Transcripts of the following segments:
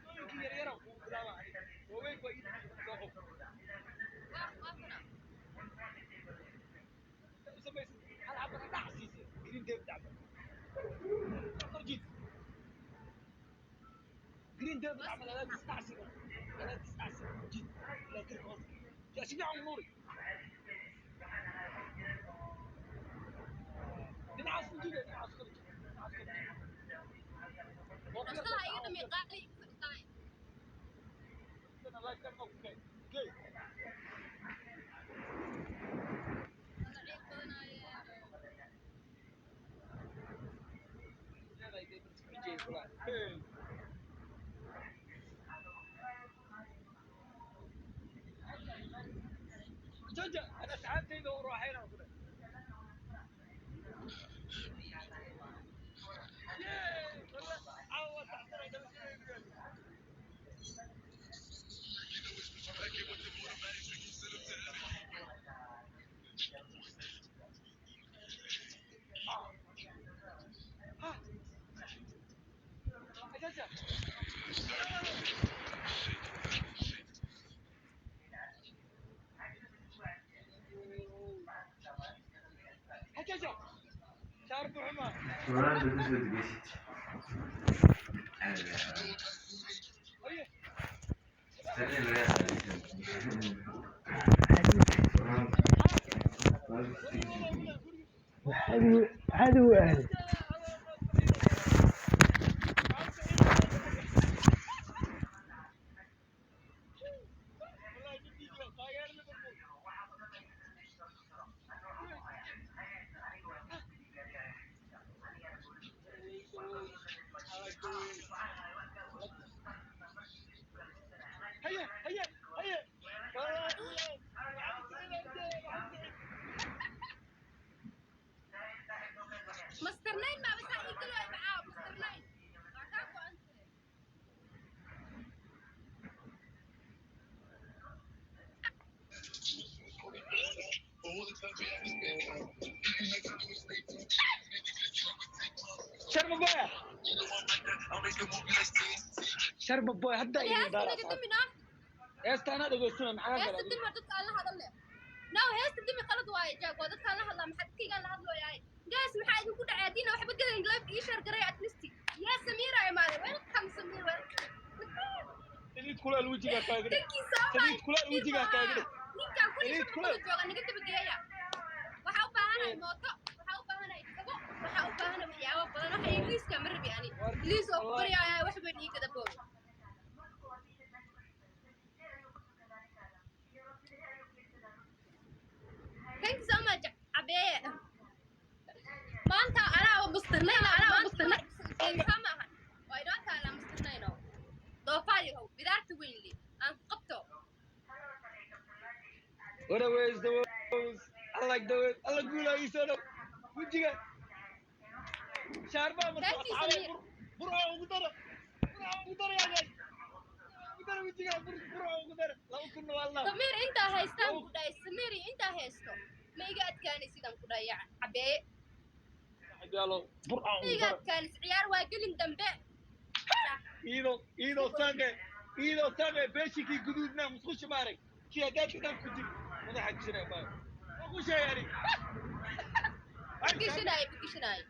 Hooyinkii yar yara kugu bilaaba aniga. Waaweynku waa ii soo qof. Waa kana. U samaysid hal xabana dhac siisay green tape dhacda korjiid green tape dhacda alaabtiis dhac siina, alaabtiis dhac siina, jiid ilaa garka hoos yaa si fiican u nuuri, dhinacaas u jiida, dhinacaas kala jiid, dhinacaas kala jiid. Naftaha iga dhamay qaali igu fadhisaa. Gey. Wala ciid badanaaye. Leedahay dee dadka xujiyey walaahi. Hey. Jooja, ana asxaabtayda u raaxayna ku dhahay. Yee, wallah, caawa saxsanay dhabashadaydu. Ha, ajaja. Ajaja. Shaarbu xumaa. Maanta kusoo degeysid. Haye. Tani laga qaadaysan. Maxaad ugu aaday? Wallahi nin dhiig leh, taageer Liverpool. Haye, haye, haye. Wallahi, maxamed Saciid, maxamed Saciid. Master Nine maa basaa ii galo macaa Master Nine. Waa kaa go'an tahay. Sharma boy. Sharma boy hadda Ani idin heesta daara naga asxaab. dimi naa. Heesta anaa dhegeystana maxaa Heesta galay? dimi waa dadka aan la hadalne. Now heesta dimi qalad waaye jaag, waa dadka aan la hadlaa, maxaa dadkaygaan la hadlooyaay. Guys, maxaa idinku dhacay? Haddiina waxba gadayn, live ii share garay at least. Yaa Samiira imaade. Welcome Samiir, welcome. Saliid kuleel wejigaa kaaga dhig. Thank you so much. Saliid kuleel wejigaa kaaga dhig. Ninkaan kulli Saliid shaqo kuleel. kula jooga naga dabageeya. Waxaa u baahanahay mooto, waxaa u baahanahay kabo, waxaa u baahanahay waxyaabo badan. Waxa Ingiriiska ma rabi ani. Ingiriis oo ku baryaaya wax weyn ii gada boob. Thank you so much, Abeeye. Maanta anaa mustirnayna, anaa mustirnay. Saa ma ahan. Waa inoo taalaa mustirnayno. Doofaar yahow, bidaarta weyn li. Aan ku qabto. What a ways the ways. I like the way. Alla guulaa ii soo dhow. Wejiga. Shaarbaha marka Thank you, asxaabay Samiir. bur burca ugu dara. Burca ugu dara yaa guys. Ugu dara wejiga bur burca ugu dara. 2000 waa Allah. Samiir intaa haystaan ku dhahay, Samiir intaa haysto. Ma iga adkaanaysid aan ku dhahay Abeeye. Yaalo burca Ma ugu iga dara. adkaanaysid, ciyaar waa gelin dambe. Iidoo iidoo sange beeshikii guduudna musqusha maarag. Kii haddaad dhan ku jir madaxa gashanaya baa. Waa ku sheegay ani. Bugishanaayo, bugishanaayo.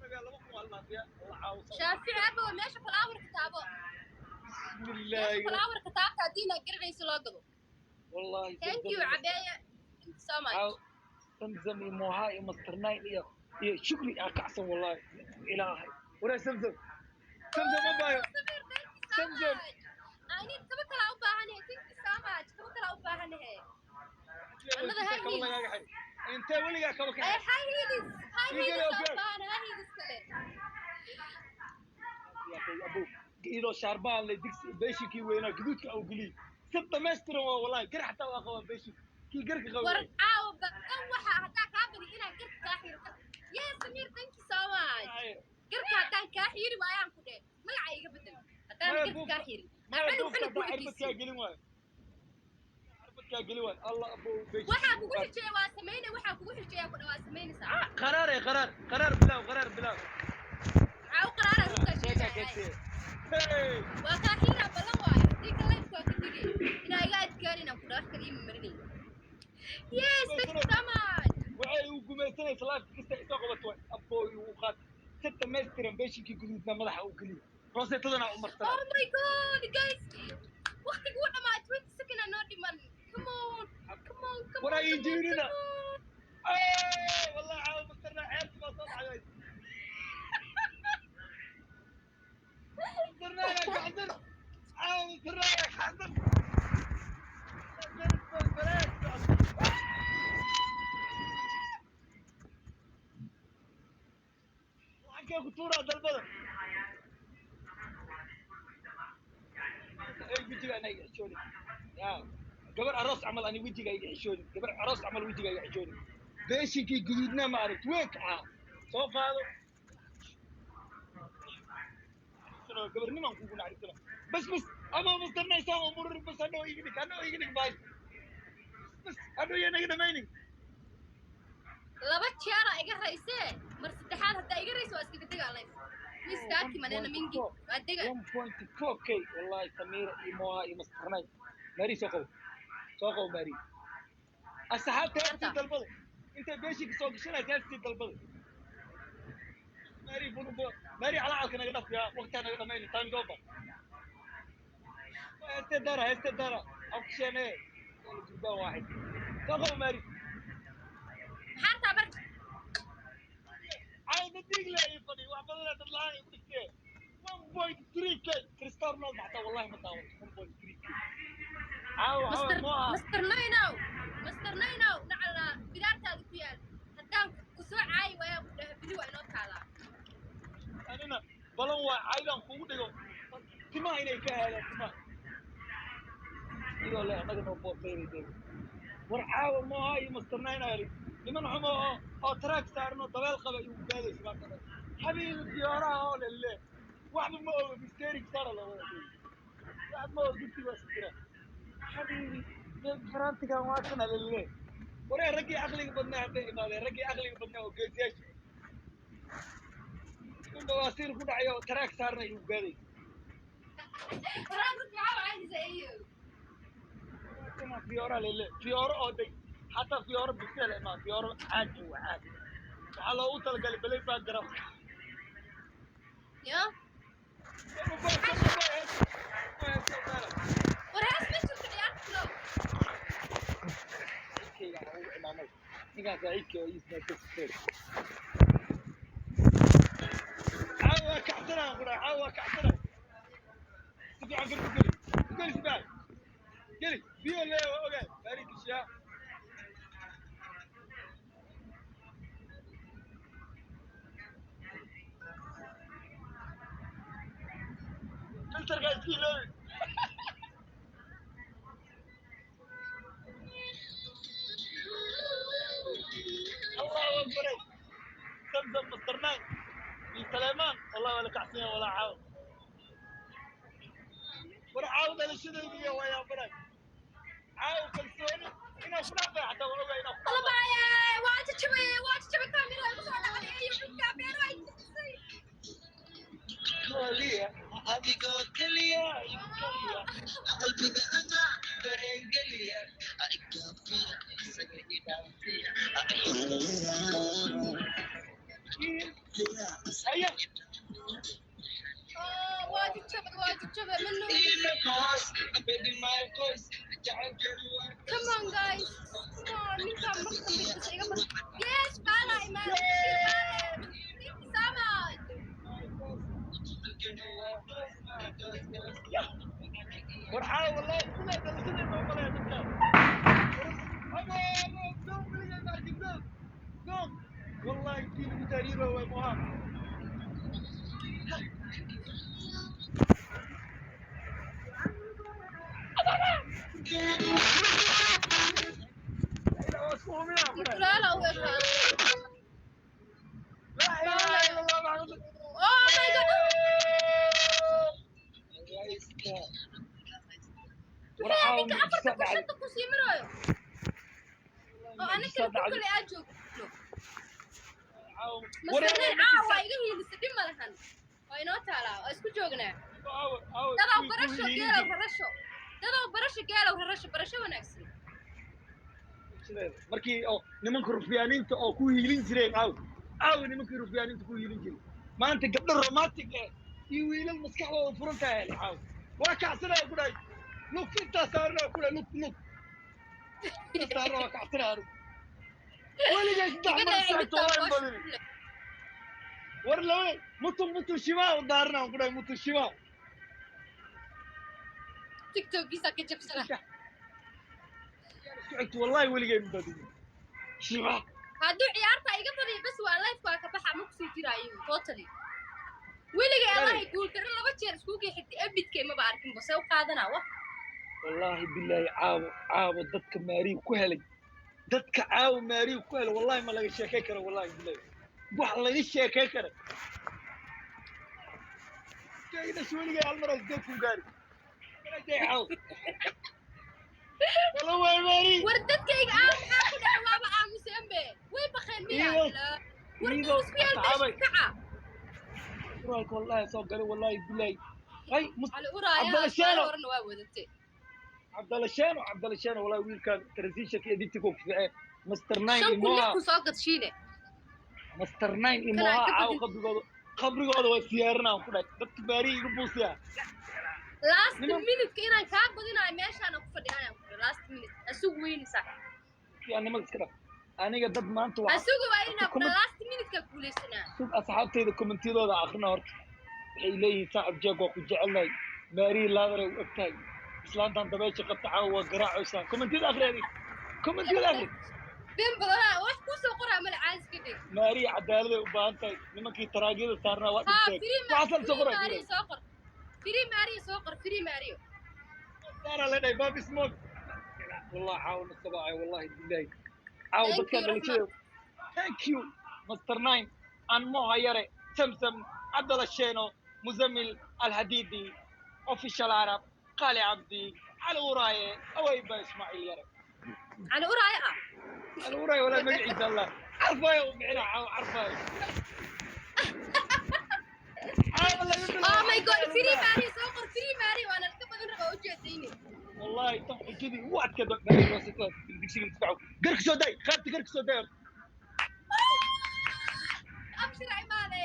2000 waa laafiya. Allah caawiso. Shaafici abow, meesha falaawarka taabo. Meesha Bismillaahi. falaawarka taabta haddiina garanayso loo gado. Wallahi. Thank you Abeeye. Thank you so much. Zamzam iyo Moha iyo Master Nine iyo Shukri aa kacsan wallahi. Ilaahay. Waraa Zamzam. Zamzam ma baayo. Samir, thank you so Zamzam. much. I need kaba kalaa u baahanahay. Thank you so much. Kaba kalaa u baahanahay. Another high Kaba heels. lagaaga xidhay. Intee weligaa kaba ka Ay, xidhay? high heels. High Ii heels geli aa u ogaal. baahanahay. High heels kale. Abo iyadoo shaarbaan leh digsi beeshikii weynaa guduudka au geliyey. Si dhammaystiran waa wallahi gar xataa waa qabaa beeshik. Kii garka War qabay. caawa badan waxaa haddaa kaa badi inaan garka kaa xiro. Yes, Samir, thank you so much. Garka haddaan kaa xiri waayaan ku dheh. Magaca iga bedel. Haddaan Maya garka buufka. kaa xirin. Maya Cunug buufka cunug ku hadaa cirbad kaa ekeysiin. gelin waayo. Cirbad kaa gelin waayo. Allah abo beeshikii. Waxaa kugu xijeeya waa samayna, waxaa kugu xijeeya ku dhawaa samaynaysaa. Qaraar ee qaraar qaraar bilaw qaraar bilaw. Maxaa u qaraara runtaa Sheeka sheegaya? keentee. Hey! Waa kaa xiiraa, ballan waayo. Haddii ka live waa ka tegay inaa iga adkaanin aan ku dhaaf kale iima marinay. Yes, thank you so much. Waxay uu gumaysanaysa live kasta isoo qabato waay. Aboo igu qaat si dhammaystiran, beeshinkii guduudna madaxa u geliya, roseetadana u marsana. Oh my God, guys, waqtigu wuu dhamaa, 20 second aa noo dhiman. Come on, come on, come War on. ha ii Come on, jirinina. come on. Hey, wallahi caawa mastarna ceebti baa soo dhacday. Mastarna yaa kacsan. Caawa mastarna yaa kacsan. Lacagkee ku tuuraa dalbada. Ey, wejiga ana iga xishoonin. Yaa gabar aroos camal, ani wejiga iga xishoonin. Gabar aroos camal wejiga iga xishoonin. Beeshinkii guduudna ma aragt week ah soo qaado. Gabarnimaan kugu naxariisano. Bas bas, ama mastarnaysaan oo murir. Bas, hadhow iga dhig, hadhow iga dhig. Baay, bas, hadhow yaa naga dhamaynin. Laba jeera iga raysee, mar saddexaad haddaa iga rayso waa iskaga degaa live. Mistaaki manena mingi waa dega. 1.4K, wallahi Samira iyo Moha iyo mastarnay. Mari, soo qabo, soo qabo Mari. Asxaabta, heestii dalbada intay beeshinka soo gashanaysa, heestii dalbada. Mari bun Mari, calacalka naga dhaf yaa waqtigaa naga dhamayni. Time is over. Heestee dara, heestee dara awkisheene gurbaan waaxid. Soo qabo Mari. Maxaa taa marka? Cawda diigle ay fadhi wax badan dad la'aan ay ku dhigtee. 1.3K, Cristiano Ronaldo xataa wallahi ma daawato 1.3K. Caawa Master Moha. Master Ninow, Master Ninow, nacala bidaartaada ku yaal. Haddaan ku soo caayi waayaan ku dhaha, beri waa inoo taalaa. Anina balan waa caydaan kugu dhigo timaha inay ka aadaan timaha iyadoo le annaga noo boortayray. War caawa Moha iyo Master Nine ari niman xumo oo taraag saaran oo dabeel qaba igu gaadaysa maanta dhan. Xabiibi, fiyooraha oo lele waxba ma oga, mystery sara la wada dhigay, waxba ma oga, dugsiga waa isku jira. Xabiibi, farantigan waa kana lele. Waree, raggii caqliga badnaa hadday imaadeen, raggii caqliga badnaa oo geesiyaasha in bawaasiir ku dhacay oo taraag saarna igu gaadaysa. Faraanku fiican waa caynaysa iyo. Kana fiyoora lele, fiyooro oo deg, xataa fiyooro bisele ma fiyooro caadi waa caadi, waxaa loogu talagalay balay baa garab. Ya war hees ma jirto, ciyaarta flow. Ninkaan saaxiibkay oo ii smaakay, caawa waa kacsanaan ku dhahay, caawa waa kacsanaan. Si fiican garbu geli, geli si fiican geli. Biyo lee waa ogaay baari dishiyaa. Filterka iska iloobi. Allahu akbar, Zamzam, Master Nine iyo Saleymaan, wallahi waa la kacsan yahay walaa. Caawa, war caawa dhalashadayda iyo waa yaabanay caawa. Kalsooni inaan ku dhaafay xataa waa ogaay inaan ku dhaafay. Alabaye, waa jajabay, waa jajabay, kaamira igu soo dhacday iyo xilka beero ay jajabisay. Kaliya adigoo kaliya igu kaliya qalbiga ana dareen geliya. Haya. Oh, waa jajabay, waa jajabay manu. Come on guys, come on. Ninkaan marka dambe bas iga mar. Yes, baala imaada. Thank you so much. War caawa wallahi sidaa dhalashadayda u malaya dadkaan. Abo abo, doom weligay ma arkin doom doom. Wallahi kii lagu taariiba waay Moha. Waa isku huminaa ku dhahay. Mutulaala u ekaa. Laa ilaaha illa Allah Maxamed. Oh my God. War caawa ninka mucjiso afarta ku dhacday. shanta ku sii maraayo oo Mucjiso anigana ku dhacday. kale aa joogno. Caawa- war Master Nine caawa caawa waa iga hiilisa, dhib ma lahan. Waa inoo taalaa, waa isku joognaa. Aawe, aawe, Dadow kuwii barasho ku hiilin geelow jiray. Rarasho, dadow barasho geelow rarasho, barasho wanaagsan. Sideeda markii oo nimanka rufyaaniinta oo ku hiilin jireen, aaw, aawe nimankii rufyaaniinta ku hiilin jiray? Maanta gabdho romantic eh iyo wiilal maskaxdooda furan tahay hele. Caaw waa kacsanaya ku dhahay, lug intaa saarana ku dhahay, lug lug intaa saarana, waa kacsanaya. Anigu weligay 3 Iga mar daa saacto inta waan bosh. badin war laba mutu mutu shimaa u daarana ku dhahay, mutu shimaa. TikTokiisa ka jabsana. Isku xigto wallahi weligay ma badin shimaa. Hadduu ciyaarta iga badiyo bas, waa life, waa ka baxa, ma kusii jiraayo totally. Weligay Allahay guuldarro laba jeer iskugu xigtay abidkay maba arkin, base u qaadanaa wa. Wallahi billahi, caawo caawo dadka maariig ku helay, dadka caawo maariig ku helay, wallahi ma laga sheekay karo. Wallahi billahi, wax laga sheekay karo sheegna. Weligay hal mar 8,000 gaari caawo wala waay maariig. War dadkayga aa maxaa ku dhacay? Waaba aamuseen be, way bakeen miya? War iyadoo isku yaal asxaabay. Meesha kaca. Quraalka wallahi soo galay, wallahi billahi ay Cali uraaya. Cabdalla Sheeno. Horena waa wadatay. Cabdalla Sheeno, Cabdalla Sheeno, wallahi wiilkan transitionka editing ku fiican, Master Nine. 5000 Imoha 6000 soo gadshiine. Master Nine. Kanaa Imoha ka caawo badin. Qabrigooda, qabrigooda waa siyaarinaan ku dhahay, dadka baarihi iga buusiyaa. Last Niman minute inaan kaa badinayo meeshaan ku fadhiyanaan ku dhahay, last minute asugu weynaysaa. Yaa nimada iska dhaf, aniga dad maanta waa Asugu waa inaan ku Comment- dhahay, last minute ka guuleysanaa. Sug, asxaabtayda commentiyadooda akhrina horta. Waxay leeyihiin saaxib jeeg waa ku jecelnahay, maarii laadaray u egtahay, islaantan dabeesha qabta caawa waa garaacaysaa. Commentiyada akhri, adig commentiyada akhri. Been badanaa wax kuu soo qoraa male, caas ka dhig. Maarii cadaaladay u baahan tahay, nimankii taraagyada saarnaa waa Ha dhinteen. Free. Waxaas la soo Free. qoraa. Mario soo qor, free Mario soo qor, free Mario. Saaraa la dhahay Babi Smoke. Wallahi caawna sabaacay, wallahi billahi caaw Thank dadka you, Rahma. dhalashada. Thank you, Master Nine and Moha Yare, Samsam, Abdallah Sheno, Muzammil Alhadidi, Official Arab, Qali Abdi, Cali Uraaye, Awayba Ismaaciil Yare. Cali uraaya ah. Cali Uraaye walaa magaciisa Allah carfaayo u bixina caaw, carfaayo caawa laga Oh bilaabo. my God, free Mario soo qor, free Mario, waana ka badan rabaa ujeedayni. والله tan xujadii ugu adkeed dugsiga intifaacu garka soo day, qaybta garka soo day. Abshir imaade.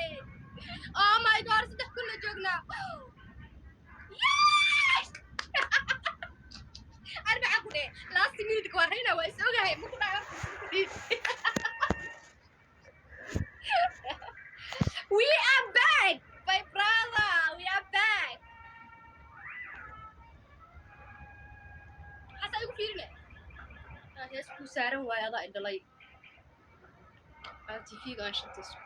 Oh my God, 3000 la joognaa. Yes, arbaca ku dheh, last minute waa rayna, waa is ogahay, ma ku dhahay horta isku dhiib. We are back, my brother, we are back. Xasa igu fiirine. Hees kuu saaran waayo, adaa idhalay. TV-ga aan shanta isku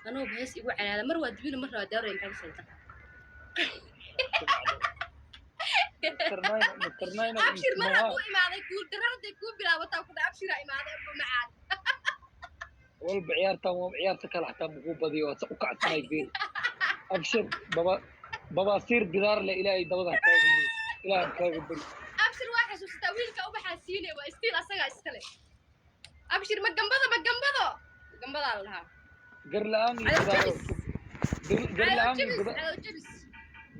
anugu hees igu canaada, mar waa dibina, mar waa daaray, maxay ku Mr. Nine, Mr. Nine. Abshir mar hadduu imaaday guul darrada kuu bilaabataa ku dha, abshira imaaday abu macaan. Walba ciyaartan waa ciyaarta kale xataa muxuu badiyo, waa sa u kacsanay fiir. Abshir baba babaasiir bidaar le, Ilaahay dabada ha kaaga beri, Ilaahay ha kaaga beri. Abshir waa xasuusataa wiilka ubaxaa siinay, waa stiil asagaa iskale. Abshir ma gambado, ma gambado, gambadaa la dhahaa. Gar la'aan iyo Calow bidaaro jabis. Gar Calow la'aan iyo jabis. bida- Calow jabis.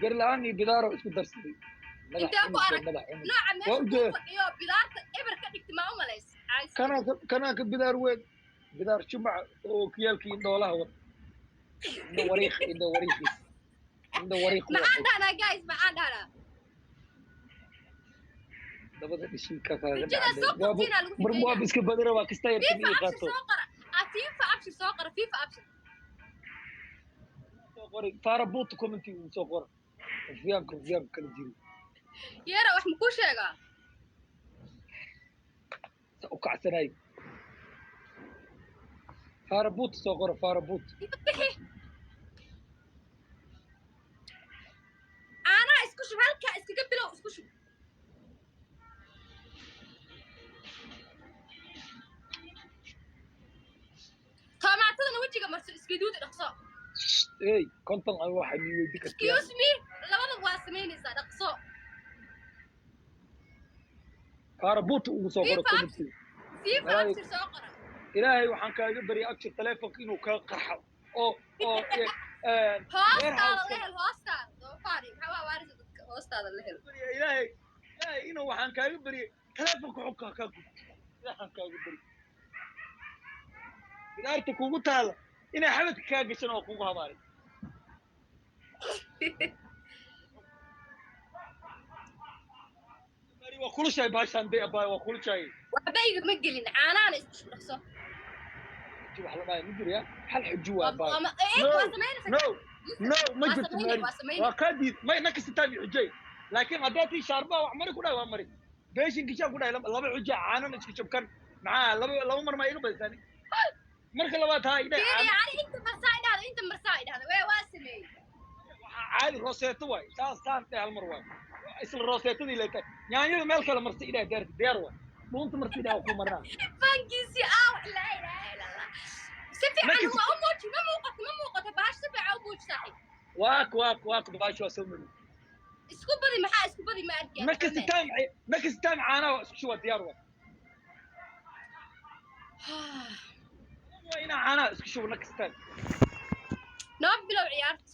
Gar la'aan iyo bidaaro isku darsaday madax Intee ku cunis arag madax cunis nooca waa meesha kuu ujeeda. fadhiyo bidaarta eber ka dhigta maa u malays? Kanaa ka kanaa ka bidaar weyn, bidaar shumaca oo okiyaalkii indhoolaha wad, indho wariiq, indho wariiqiis, indho wariiq. Maxaan dhahnaa guys, maxaan dhahnaa? Dabada dhishiika kaaga Rajada soo qabtiinaa lagu mar xijeynaa. waab iska badira waa kasta yartan FIFA ii abshir qaato. Soo qora. Ah, FIFA abshir soo qora, FIFA abshir. Soo qoray faarabuuta commenti uu soo qora, rufyaanka rufyaanka kala jiri. Yeera wax makuu sheegaa? Sa u kacsanay faarabuuta soo qora, faarabuuta. Inta bixi caanaha isku shub, halkaa iskaga bilow, isku shub. Toomaatadana wejiga marso, iskaduuda dhaqso. Ey, 50 ay waxa ni weydi kartaa. Excuse me, labada waa samaynaysaa, dhaqso. Faarabuuta ugu soo qora FIFA commenti. FIFA. Walahi- Abshir soo qora. Ilaahay waxaan kaaga baryay abshir taleefonka inuu kaa qarxo oo Hoostaada la hel, hoostaada. Doofaari, maxaa waa waarisa dadka? Hoostaada la hel. Ilaahay, Ilaahay inuu waxaan kaaga baryay taleefonka xubka kaa gubto. Ilaahan kaaga baryay bidaarta kugu taala inay xabadka kaa gashan oo kugu habaaray. Mari, waa kulushahay baashaan day, abaay, waa kulushahay. Waxba igama gelin, caanaana isku dhaqso. Xujo wax la dhahay ma jiro ya, hal xujo waa, abaay. Waa No, samaynaysaa. no, no, ma Waa jirto. samaynay, Mari, waa samaynay. waa kaa diid may nakasta time xujay, laakiin haddaa tii shaarbaa wax mari ku dhahay, waa mari beeshin kishaa ku dhahay. Laba xuja caanana isku shubkan, maxaa laba mar maa iga badisani marka labaad haa idhahay. Fiiri, Caano yani inta marsaa idhahdo, inta marsaa idhahdo, waa sameeyey. Waxaa caadi roseeto waay, saas saan dhahay, hal mar waay, isla roseetadii leetahay yaanyada meel kale marsi idhahay, diyaar diyaar waay, dhuunta marsi idhahay, waa ku marnaa. Fankiisii aaw, laa ilaaha illa Allah, si fiican waa u muuji. Ma muuqato, ma muuqato bahash, si fiican u muuji, saaxiib. Waak waak waak, baashi waa soo mari. Isku badi, maxaa isku badi? Ma arkiya. Next time, next time caanaha waa isku shuba, diyaar waay, waa inaa caanaha isku shubo next time. Noo bilow ciyaarta.